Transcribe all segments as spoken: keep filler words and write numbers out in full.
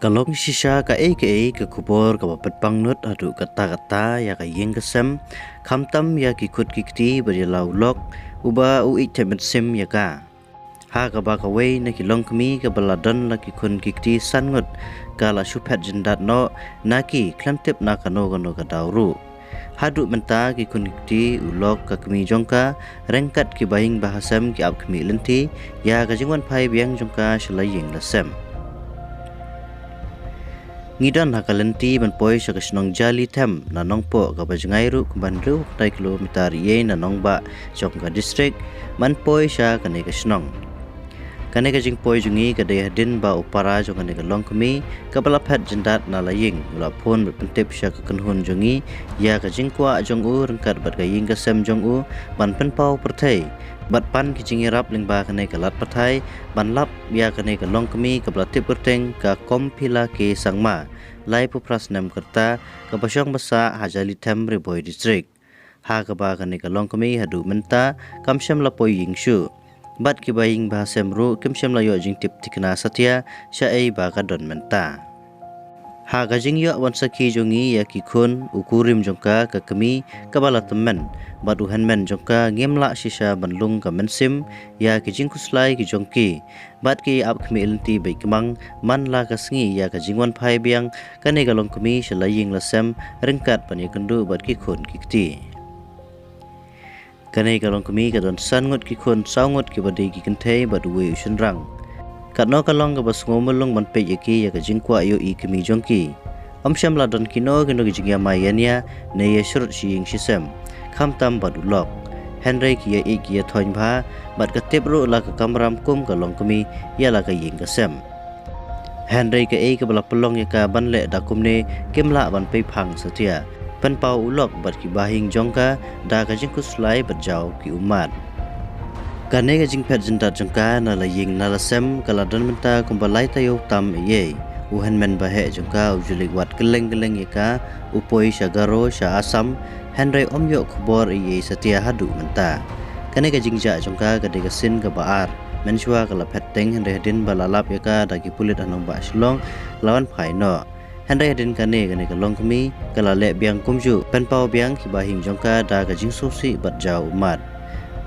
Ka long shisha kaei kaei ka khubor kaba pynpang nud haduh katta katta ïa ka ïing ka sem, khamtam ïa ki khun ki kti bad ïa la u lok uba u ïeit thep mynsiem ïa ka. Ha kaba kawei na ki longkmie kaba la don la ki khun ki kti san ngut ka la shu phet jyndat noh na ki khlem tip na kano kano ka daw ruh. Haduh mynta ki khun ki kti, u lok, ka kmie jong ka, ryngkat ki bahaïing bahasem ki ap khmih lynti ïa ka jingwan phai biang jong ka sha la ïing la sem. Ngi don ha ka lynti ban poi sha ka shnong Jali Them na Nongpoh kaba jngai ruh kumban hynriew khyndai kilometer ïa na nongbah jong ka district ban poi sha kane ka shnong. Kane ka jingpoi jong ngi ka dei hadien ba u para jong kane ka longkmie kaba la phet jyndat na la ïing u la phone bad pyntip sha ka kynhun jong ngi ïa ka jingkwah jong u ryngkat bad ka ïing ka sem jong u ban pynpaw pyrthei bad pan ki jingïarap lyngba kane ka lad pathai ban lap ïa kane ka longkmie kaba la tip kyrteng ka Komphila K Sangma, laiphew phra snem ka rta, kaba shong ba sah ha Jali Them, Ri Bhoi District. Ha kaba kane ka longkmie haduh mynta kam shym la poi ïing shuh. Bad ki bahaïing bahasem ruh kim shym la ïoh jingtip thikna satia shaei ba ka don mynta. Ha ka jingïoh wan sakhi jong ngi ïa ki khun, u kurim jong ka, ka kmie kaba la tymmen bad u hynmen jong ka, ngim lah shisha ban lung ka mynsiem ïa ki jingkhuslai ki jong ki bad ki ap khmih lynti beit kmang man la ka sngi ïa ka jingwan phai biang kane ka longkmie sha la ïing la sem ryngkat ban ïakynduh bad ki khun ki kti. Kane ka longkmie ka don san ngut ki khun, saw ngut kiba dei ki kynthei bad uwei u shynrang. Katno ka long kaba sngew mlung ban peit ïa ki ïa ka jingkwah ïohi kmie jong ki. Ym shym la don kino kino ki jingïamai ïania ne ïashrut shi ïing shi sem, khamtam bad u lok. Hynrei ki ïa ïeit ki ïa thoiñ bha bad ka tip ruh la ka kamram kum ka longkmie ïa la ka ïing ka sem. Hynrei kaei kaba la pynlong ïa ka ban leh da kumne kim lah ban pei phang satia. Pynpaw u lok bad ki bahaïing jong ka da ka jingkhuslai bad jaw ki ummat. Kane ka jingphet jyndat jong ka na la ïing na la sem ka la don mynta kumba lai taïew tam ei ei. U hynmen baheh jong ka u ju leit wad kylleng kylleng ïa ka, u poi sha Garo sha Assam, hynrei ym ïoh khubor ei ei satia haduh mynta. Kane ka jingjah jong ka ka dei ka sien kaba ar. Mynshuwa ka la phet teng hynrei hadien ba la lap ïa ka da ki pulit ha nongbah Shillong ka la wan phai noh. Hynrei hadien kane, kane ka longkmie ka la leh biang kumjuh, pynpaw biang ki bahaïing jong ka da ka jingsngewsih bad jaw ummat.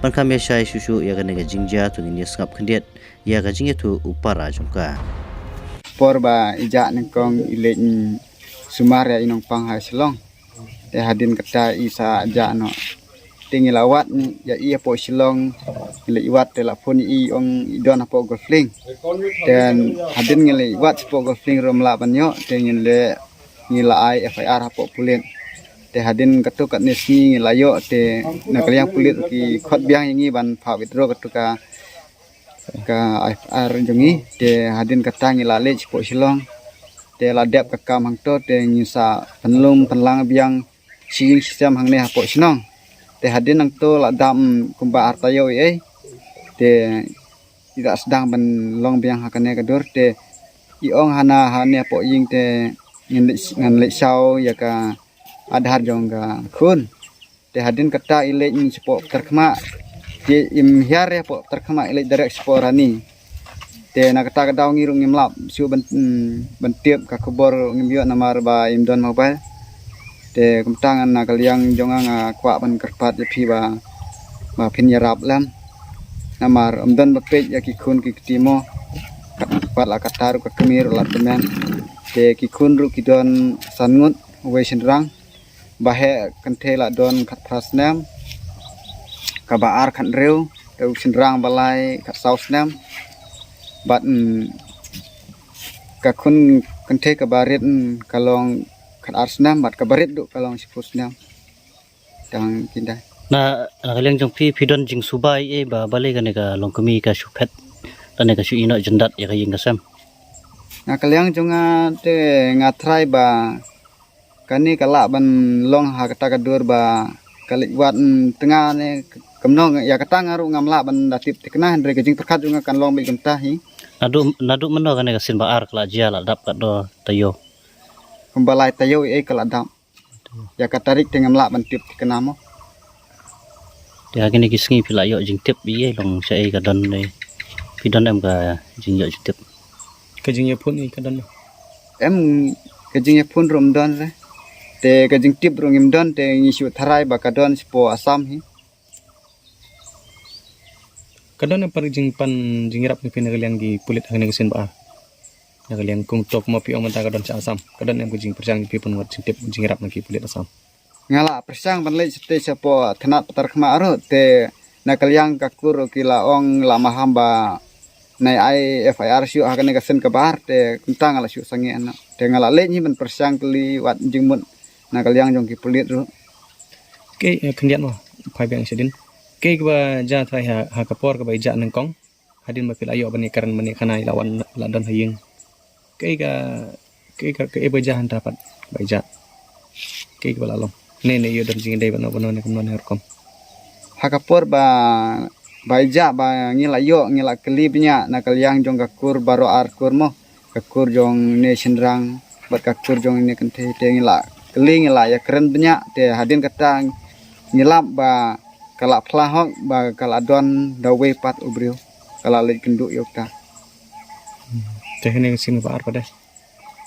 Ban kham ïa shai shuh shuh ïa kane ka jingjia, to ngin ïa sngap khyndiat ïa ka jingïathuh u para jong ka. Por ba i jah nyngkong i leit, mm, sumar ïa i nongpang ha Shillong. Te hadien kata i sa jah noh. Te ngi la wad ïa i hapoh Shillong, ngi leit wad te la phone i ong i don hapoh Golflink. Te hadien ngi leit wad hapoh Golflink ruh ym lah ban ïoh, te ngi leh, ngi la ai F I R hapoh pulit. Te hadien katto katne sngi ngi la ïoh te na ka liang pulit ki khot biang ïa ngi ban phah withdraw katto ka ka F I R jong ngi, te hadien kata ngi la leit shapoh Shillong. Te la dep ka kam hangto te ngi sa pynlong pynlang biang shi ïing shi sem hangne hapoh shnong. Te hadien hangto la dap kumba ar taïew ei ei. Te i da sdang ban long biang ha kane ka dur te i ong hana hangne hapoh ïing te ngan leit, ngan leit shaw ïa ka Aadhaar jong ka khun. Te hadien kata i leit shapoh Tarkhmah. Te im hiar ïa hapoh Tarkhmah i leit direct shapoh Rani. Te na kata ka daw ngi ruh ngim lap shuh ban, mm, ban tip ka khubor ruh ngim ïoh namar ba im don mobile. Te kumta ngan na ka liang jong nga nga kwah ban kyrpad ïa phi ba, ba phin ïarap lem. Namar ym don ba peit ïa ki khun ki kti mo. Kat, pat la kata ruh ka kmie ruh la tymmen. Te ki khun ruh ki don san ngut, uwei shynrang. Baheh kynthei la don khatphra snem, kaba ar khathynriew, te u shynrang ba lai khatsaw snem. Bad, mm, ka khun kynthei kaba rit, mm, ka long khatar snem, bad kaba rit ruh ka long shiphew snem. Tang kynda. Na, na ka liang jong phi, phi don jingsuba ei ei ba balei kane ka longkmie ka shu phet lane ka shu ïeh noh jyndat ïa ka ïing ka sem? Na ka liang jong nga te nga tharai ba kane ka lah ban long ha kata ka dur ba ka leit wad, mm, tnga ne kumno ïa kata nga ruh ngam lah ban da tip thikna hynrei ka jingpyrkhat jong nga kan long beit kumta hi. Naduh, naduh mynno kane ka sien ba ar ka la jia, la dap katno taïew? Kumba lai taïew ei ei ka la dap. Ïa ka tarik te ngam lah ban tip thikna mo. Te ha kine ki sngi phi la ïoh jingtip ei ei long shaei ka don ne? Phi don em ka jingïoh jingtip? Ka jingïaphone ei ka don mo? Em, ka jingïaphone ruh ym don re. Te ka jingtip ruh ngim don, te ngi shu tharai ba ka don shapoh Assam hi. Ka don em pat ka jingpan jingïarap na phi na ka liang ki pulit ha kane ka sien ba? Na ka liang kum tok mo phi ong mynta ka don sha Assam. Ka don em ka jingpyrshang phi pynwad jingtip jingïarap na ki pulit Assam? Nga la pyrshang ban leit shatei shapoh thanat Patarkhmah ruh, te na ka liang ka kur ruh ki la ong la maham ba nai ai F I R shuh ha kane ka sien kaba ar, te kumta nga la shu sangeh noh. Te nga la leit hi ban pyrshang kylli wad jingmut na ka liang jong ki pulit ruh. Ke, eh, khyndiat mo, phai biang shadien. Ke kaba jia trai ha, ha ka por kaba i jah nyngkong. Hadien ba phi la ïoh ban ïakren ban ïakhana i la wan la don ha ïing. Ke ka, ke ka, ke ba jia hynta pat ba i jah. Ke kaba la long. Ne, ne ïoh don jingïadei bad no bad no ne kumno ne rukom. Ha ka por ba, ba i jah ba ngi la ïoh, ngi la kylli bniah na ka liang jong ka kur baroh ar kur mo. Ka kur jong ne shynrang bad ka kur jong ne kynthei, te ngi la kylli, ngi la ïakren bniah, te hadien kata ngi lap ba ka la phla hok ba ka la don da uwei pat u briew, ka la leit kynduh ïa uta. Te kane ka sien kaba ar pat de.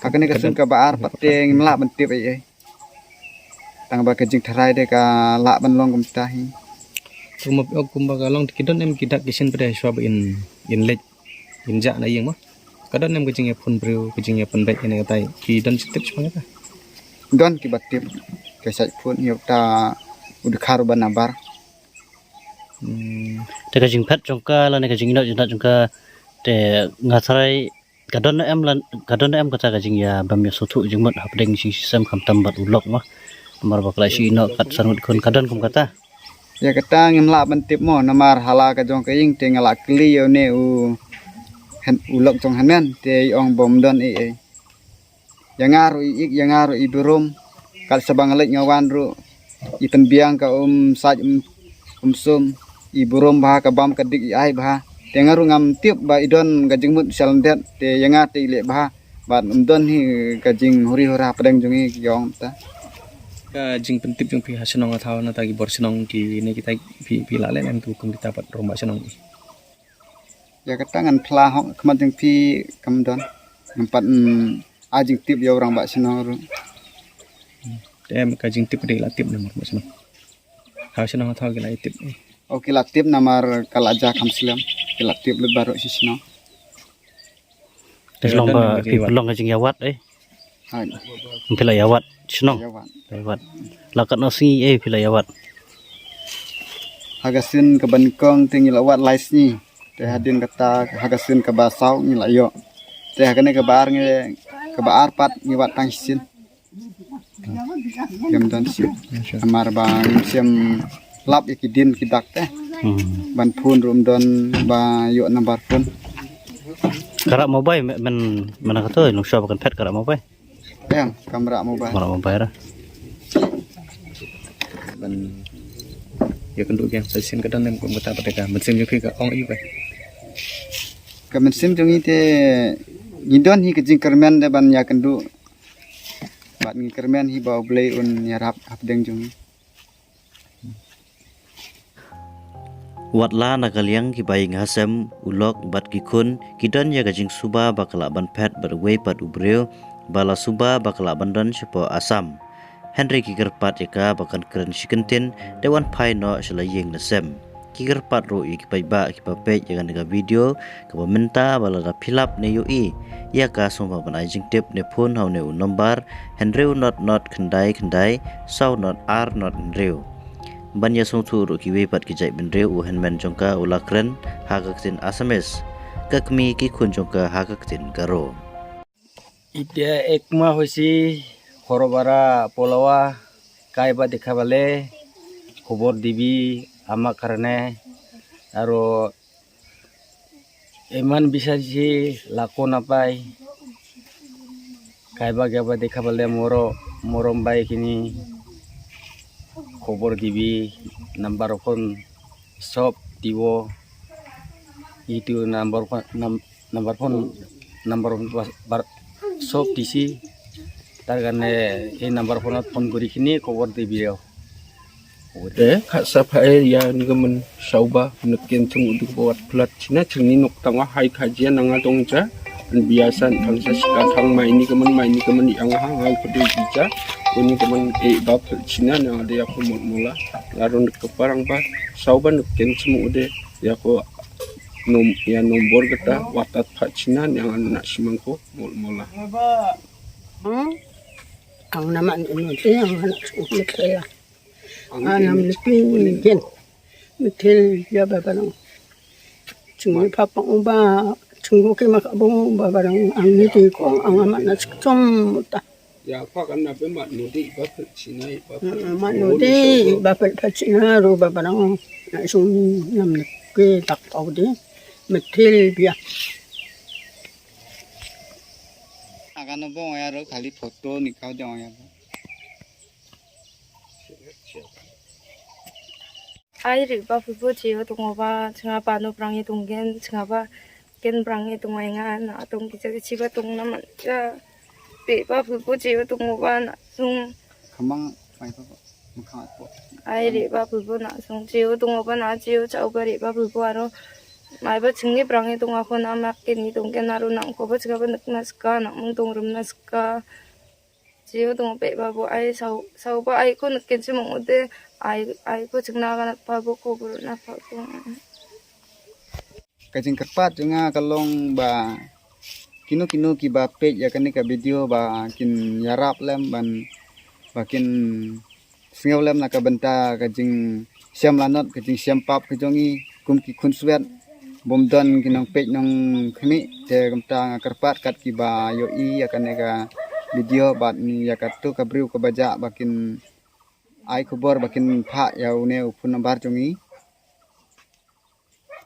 Ha kane ka sien kaba ar pat te ngim lah ban tip ei ei. Tang ba ka jingtharai de ka lah ban long kumta hi. Te mo phi ong kumba ka long te ki don em ki dak ki sien pat de shuwa ba in, in leit, in jah na ïing mo? Ka don em ka jingïaphone briew, ka jingïapynbeit ïa kane katai, ki don jingtip shaphang kata? Don kiba tip, ka shait phone ïa uta u dkhar uba na bar. Hmm. Te ka jingphet jong ka lane ka jingïoh jingdat jong ka, te nga tharai ka don em lan, ka don em kata ka jingïa bam ïa sngewthuh jingmut hapdeng jingshisem khamtam bad u lok mo. Namar ba ka la shu ïeh noh kat san ngut khun, ka don kum kata. Ïa kata ngim lah ban tip mo, namar hala ka jong ka ïing te nga la kylli ïa une u, u lok jong hynmen te i ong bym don ei ei. Ïa nga ruh i ik, ïa nga ruh i burom. Kat shaba nga leit nga wan ruh i pynbiang ka um sait um, um sum, i burom bha, ka bam ka dik i ai bha. Te nga ruh ngam tip ba i don ka jingmut shalyndet, te ïa nga te i leh bha. Bad ym don hi ka jinghuri hura hapdeng jong ngi ki ong ta. Ka jingpyntip jong phi ha shnong ha thaw na ta ki bor shnong kine kita phi, phi la leh em tu kum kita pat rangbah shnong? Ïa kata ngan phla hok khmat jong phi kam don. Ngam pat, mm, ai jingtip ïa u rangbah shnong ruh. Te em ka jingtip ka dei la tip namar rangbah shnong. Thaw shnong thaw ki la tip. O ki la tip namar ka la ja kham slem. Ki la tip lut baroh shi shnong. Te shnong ba phi pynlong ka jingïawad eh. Hai. Phi la ïawad shnong. Ïawad. Ïawad. La katno sngi eh phi la ïawad? Ha ka sien kaba nyngkong te ngi la wad lai sngi. Te hadien kata ha ka sien kaba saw ngi la ïoh. Te ha kane kaba ar ngi, kaba ar pat ngi wad tang shisien. Ngim don shuh. Namar ba ngim shym lap ïa ki dien ki dak te. Hmm. Ban phone ruh ym don ba ïoh number phone. Ka rah mobile men, men, men kato, nong shuwa ba kan phet ka rah mobile. Em, kam rah mobile. Kam rah mobile ra. Ban ïakynduh biang sa shisien ka don em kum kata pat ka mynsiem jong phi ka ong aïu ka? Ka mynsiem jong ngi te ngi don hi ka jingkyrmen de ban ïakynduh. Bad ngi kyrmen hi ba U Blei un ïarap hapdeng jong ngi. Wat la na ka liang ki ba ïing ha sem, u lok bad ki khun ki don ïa ka jingsuba ba ka lah ban phet bad uwei pat u briew ba la suba ba ka lah ban don shapoh Assam. Hynrei ki kyrpad ïa ka ba kan kren shi kyntien, te wan phai noh sha la ïing la sem. Ki kyrpad ruh ïa ki paidbah kiba peit ïa kane ka video kaba mynta ba lada phi lap ne ïohi ïa ka, sngewbha ban ai jingtip ne phone ha une u nombar hynriew not not khyndai khyndai saw not ar not hynriew. Ban ïasngewthuh ruh kiwei pat ki jaitbynriew, u hynmen jong ka u la kren ha ka ktien Assamese, ka kmie ki khun jong ka ha ka ktien Garo. Itya ekma hoisi horobara polawa kaiba dikhabale khobor dibi ama karne aro iman bisarji lako napai kaiba kaiba dikhabale moro morom bai kini khobor dibi number phone sob dibo itu number phone nam- number phone number phone bar sob tisi targane e number phone phone guri kini khobor dibi yo. Te khat sa pha e ya ni gaman sauba nak ken chung udu bawat plat china chini nok tangwa hai khajian nanga tong cha. Biasan thang sa sika thang mai ni kaman mai ni kaman yang hang hang kudu ija. Uni kaman e ba pil China na ada ya ko mot mola. Laron ka parang ba sau ba nuk ken semu ude ya ko nom ya nombor kata watat pha China yang anak simang ko mot mola. Hmm? Ang naman ino ti ang anak semu kela. Anam lepi ni gen. Metel ya ba barang. Chungi papa uba chungu ke maka bo ba barang ang ni ti ko ang amat na chom ta. Ya pa kan na pe mat nudi ba pe China ba pe. Mat nudi ba pe pa China ro ba barang na sung nam ke tak pau de. Metel bia. Akan bo ya ro khali photo ni kau jong ya. Ai ri ba phu phu chi yo tung ba chinga pa no prang i tung gen chinga ba ken prang i tung ai nga na tung ki cha ki chi ba tung na man cha pe ba phu phu chi yo tung ba na sung. Kamang mai ba ma kha po. Ai ri ba phu phu na sung chi yo tung ba na chi yo cha ba ri ba phu phu aro mai ba chingi prang i tung a ko na mak ken i tung ken aro nang ko ba chinga ba nak na ska nak mung tung rum na ska. Chiu tung pe ba bu ai sau sau ba ai ko nak ken chimong ute ai ai ko chingna ka nak pa bu ko bu na pa ko. Ka jingkyrpad jong nga ka long ba kino kino kiba peit ïa kane ka video ba kin ïarap lem ban ba kin sngew lem na ka bynta ka jing shem lanot ka jing shem pap ka jong i kum ki khun swet bym don ki nongpeit nongkhmih te kumta nga kyrpad kat kiba ïohi ïa kane ka video bad ïa katu ka briew kaba jah ba kin ai khubor ba kin phah ïa une u phone number jong i.